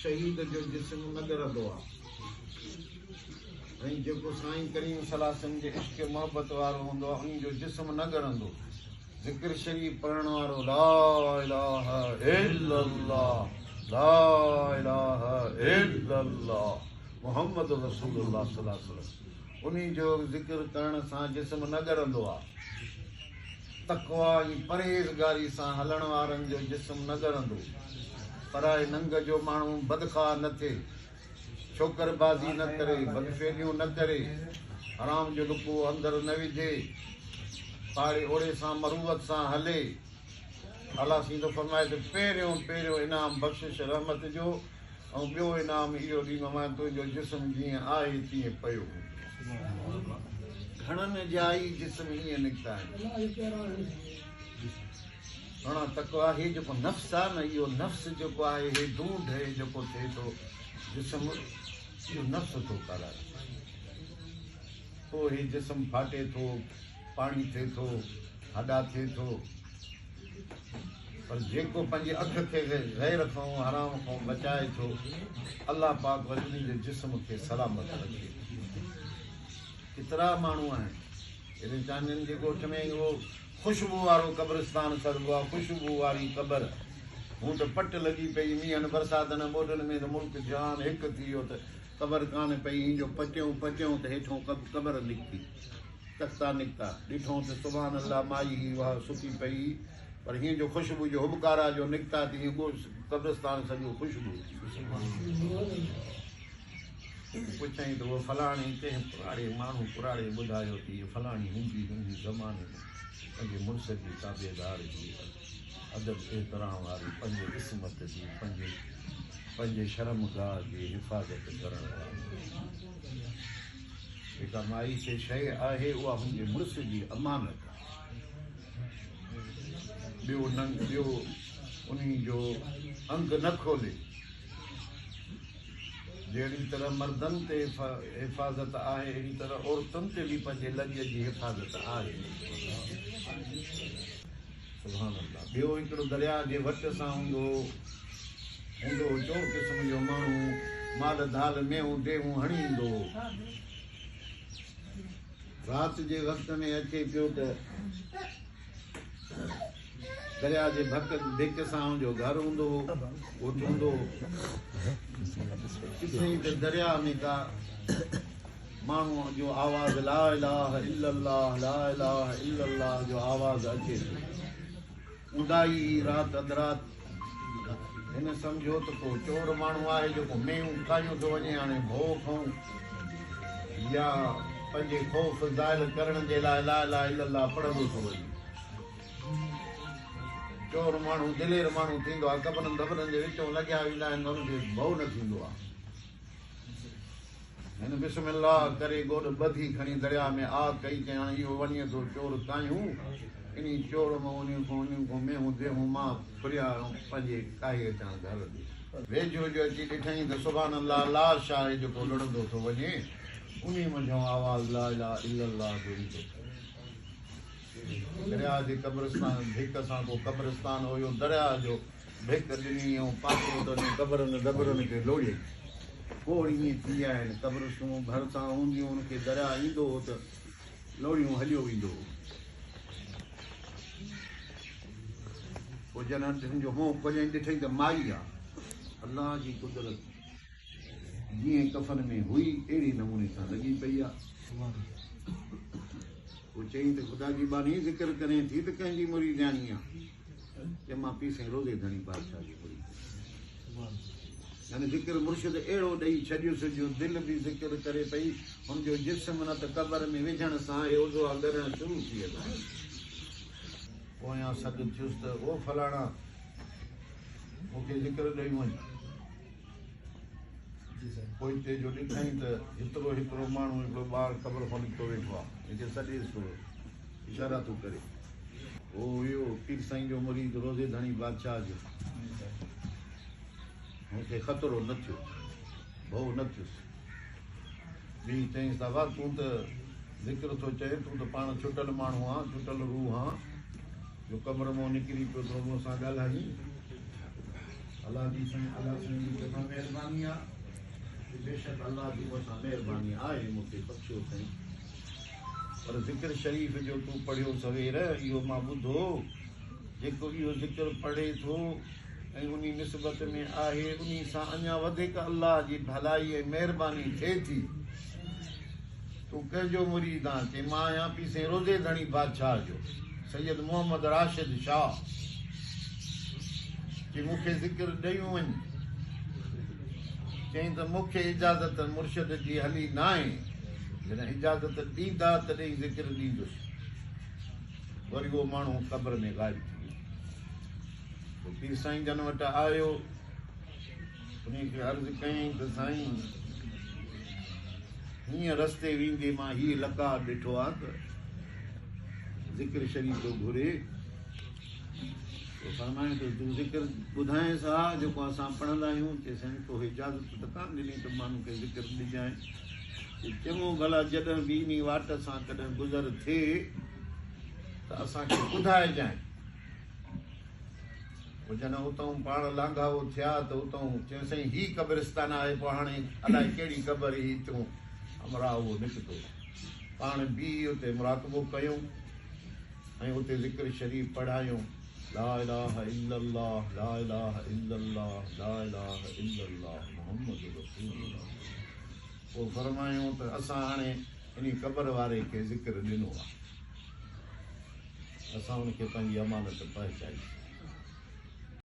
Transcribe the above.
شهيد جو جسم نه ڳرندو آ ۽ جيڪو سائين ڪريم صلعم جي عشق محبت وارو هوندو آ انهي جو جسم نه ڳرندو. ذڪر شريف پڙهڻ وارو لا اله الا الله لا اله الا الله محمد رسول الله صلي الله عليه وسلم انهي جو ذڪر ڪرڻ سان جسم نه ڳرندو آ. تقويٰ ۽ پرهيزگاري سان هلڻ وارن جو جسم نه ڳرندو. پرائي ننگ جو ماڻهو بدخواهه نه ٿئي، ڇوڪر بازي نه ڪري، بدفعليون نه ڪري، حرام جو لقمو اندر نه وجهي، پاڙي اوڙي سان مروت سان هلي. الله سائين ٿو فرمائي ته پهريون پهريون انعام بخشش رحمت جو ۽ ٻيو انعام اهو ڏيندومانء تنهنجو جسم جيئن آهي تيئن پيو هوندو. گهڻن جا ئي جسم ائين نڪتا آهن. سهڻا تقويٰ هي جيڪو نفس آهي نه اهو نفس جيڪو آهي هي ڍونڍ هي جيڪو ٿئي ٿو جسم اهو نفس ٿو ڪرائي. پوء هي جسم ڦاٽي ٿو، پاڻي ٿئي ٿو، هڏا ٿئي ٿو. پر جيڪو پنهنجي اک کي غير کان حرام کان بچائي ٿو الله پاڪ وري انهي جي جسم کي سلامت رکي ٿو. ڪيترا ماڻهو آهن هيڏي چانڊين جي ڳوٺ ۾ اهو خوشبو وارو قبرستان سڏبو آهي خوشبو واري قبر هون ته پٽ لڳي پئي مينهن برساتن ٻوڏن ۾ ته ملڪ جهان هڪ ٿي ويو ته قبر ڪانه پئي هين جو پٽيون پٽيون ته هيٺون قبر نڪتي. تختا نڪتا. ڏٺئون ته سبحان الله مائي هئي اها ستي پئي هئي پر هيئن جو خوشبو جو هٻڪارا جو نڪتا ته هيئن ڳوٺ قبرستان سڄو خوشبو ٿي ويو. پڇيائين ته اهو فلاڻي ڪنهن پراڙي ماڻهو پراڙي ٻڌايو ته هيء فلاڻي هوندي هئي انهي زماني ۾ پنهنجي مڙس جي تابعدار هئي ادب احترام واري پنهنجي عصمت جي پنهنجي پنهنجي شرمگاهه جي حفاظت ڪرڻ واري. جيڪا مائي کي شيء آهي اها هن جي مڙس جي امانت آهي. ٻيو ننگ ٻيو انهي جو انگ نه کولي. جهڙي طرح مردن تي حفاظت آهي اهڙي طرح عورتن تي به پنهنجي لڄ جي حفاظت آهي. سبحان الله ٻيو هڪڙو درياء جي وٽ سان هوندو هو هوندو هو چور قسم جو ماڻهو مال ڌال مينهون ديهون هڻي ايندو هو رات جي وقت ۾ اچي پيو ته درياء جي ڀڪ ڀڪ سان هن جو گهر هوندو هو ڳوٺ هوندو هو ڏٺائين ته درياء ۾ ڪا ماڻهوء جو آواز لا اله الا الله لا اله الا الله جو آواز اچي ٿو. اونداهي هئي رات اڌ رات. هن سمجهيو ته ڪو چور ماڻهو آهي جيڪو مينهون کايون ٿو وڃي هاڻي ڀؤ کئون يا پنهنجي خوف زائل ڪرڻ جي لاء لا اله الا الله پڙهندو ٿو وڃي. چور ماڻهو دلير ماڻهو ٿيندو آهي قبرن ڌٻرن جي وچون لڳيا ويندا آهن ته هن کي ڀؤ نه ٿيندو آهي. هن بسم الله ڪري گوڏ ٻڌي کڻي درياء ۾ آ ڪئي، چيائين هاڻي اهو وڃي ٿو چور ڪاهيون، انهي چور مان انهي کان انهي کان مينهون ديهون مان ڦريا ۽ پنهنجي ڪاهي اچان گهر ڏي. ويجهو جو اچي ڏٺائين ته سبحان الله لاش آهي جيڪو لڙندو ٿو وڃي، انهي منجهئون آواز لا اله الا الله جو ايندو ٿو وڃي. درياء جي قبرستان ڀيڪ سان ڪو قبرستان هيو، درياء جو ڀيڪ ڏني ۽ پاتو ته انهن قبرن ڏٻرن کي لوڙهي کوڙ ائين ٿي ويا آهن. قبرسون ڀرسان هونديون ان کي درياء ايندو هو ته لوڙهيون هليو ويندو هو. پوء جڏهن هن جو منهن کوليائين ڏٺائين ته مائي آ. الله جي قدرت جيئن ڪفن ۾ هئي اهڙي نموني سان لڳي پئي آ. پوء چيائين ته خدا جي ٻانهي ذڪر ڪرين ٿي ته ڪنهن جي مريدياڻي آ؟ چي مان پير سائين روضي ڌڻي بادشاهه جي مريد آهيان. يعني ذڪر مرشد اهڙو ڏئي ڇڏيس جو دل به ذڪر ڪري پئي، هن جو جسم نه ته قبر ۾ وجهڻ سان اهي عضوا ڳرڻ شروع ٿي ويندا آهن. پويان سڏ ٿيس ته او فلاڻا مون کي ذڪر ڏئي وڃ. پوئتي جو ڏٺائين ته هيترو هيترو ماڻهو هڪڙو ٻار قبر کان نڪتو ويٺو آهي، هن کي سڏيس ٿو اشارا ٿو ڪري. هو هيو پير سائين جو مريد روضي ڌڻي بادشاهه جو. هن کي خطرو نه ٿيو، ڀؤ نه ٿيس. بيهي چيائينس ته ابا تون ته ذڪر ٿو چئين، تون ته پاڻ ڇٽل ماڻهو آن، ڇٽل روح آن، جو قبر مان نڪري پيو ٿو مون سان ڳالهائين. الله جي سائين الله سائين جي قسم مهرباني آ؟ چي بيشڪ الله جي مون سان مهرباني آهي، مون کي بخشيو اٿئين. پر ذڪر شريف جو تون پڙهيو سوير، اهو مان ٻڌو، جيڪو اهو ذڪر پڙهي ٿو ۽ انهي نسبت ۾ آهي، انهي سان اڃا وڌيڪ الله جي ڀلائي ۽ مهرباني ٿئي ٿي. تون ڪنهن جو مريد آن؟ چي مان آهيان پير سائين روضي ڌڻي بادشاهه جو، سيد محمد راشد شاهه. چي مون کي ذڪر ڏيون وڃ. چيائين ته مون کي اجازت مرشد جي هلي ناهي، جڏهن اجازت ڏيندا تڏهن ئي ذڪر ڏيندس. وري اهو ماڻهو قبر ۾ غائب ٿي ويو. پوء پير سائين جن وٽ آيو، انهي کي عرض ڪيائين ته سائين هيئن رستي ويندي مان هي لقاء ڏٺو آ ته ذڪر شريف ٿو گهري. پوء فرمايائين ته تون ذڪر ٻڌائينس ها جيڪو اسان پڙهندا آهيون. چي سائين تو اجازت ته ڪانه ڏني ته ماڻهن کي ذڪر ڏجانء. چي چڱو ڀلا جڏهن به انهي واٽ سان ڪڏهن گذر ٿئي ته اسان کي ٻڌائجانء. پوء جڏهن اتئون پاڻ لانگهائو ٿيا ته اتئون چيائين سائين هي قبرستان آهي پوء هاڻي الائي ڪهڙي قبر هئي اتئون همراهه اهو نڪتو. پاڻ بيهي اتي مراقبو ڪيون ۽ اتي ذڪر شريف پڙهايون لا اله الا الله لا اله الا الله لا اله الا الله محمد رسول الله. پوء فرمايون ته اسان هاڻي انهي قبر واري کي ذڪر ڏنو آهي. اسان ان کي پنهنجي امانت پهچائي.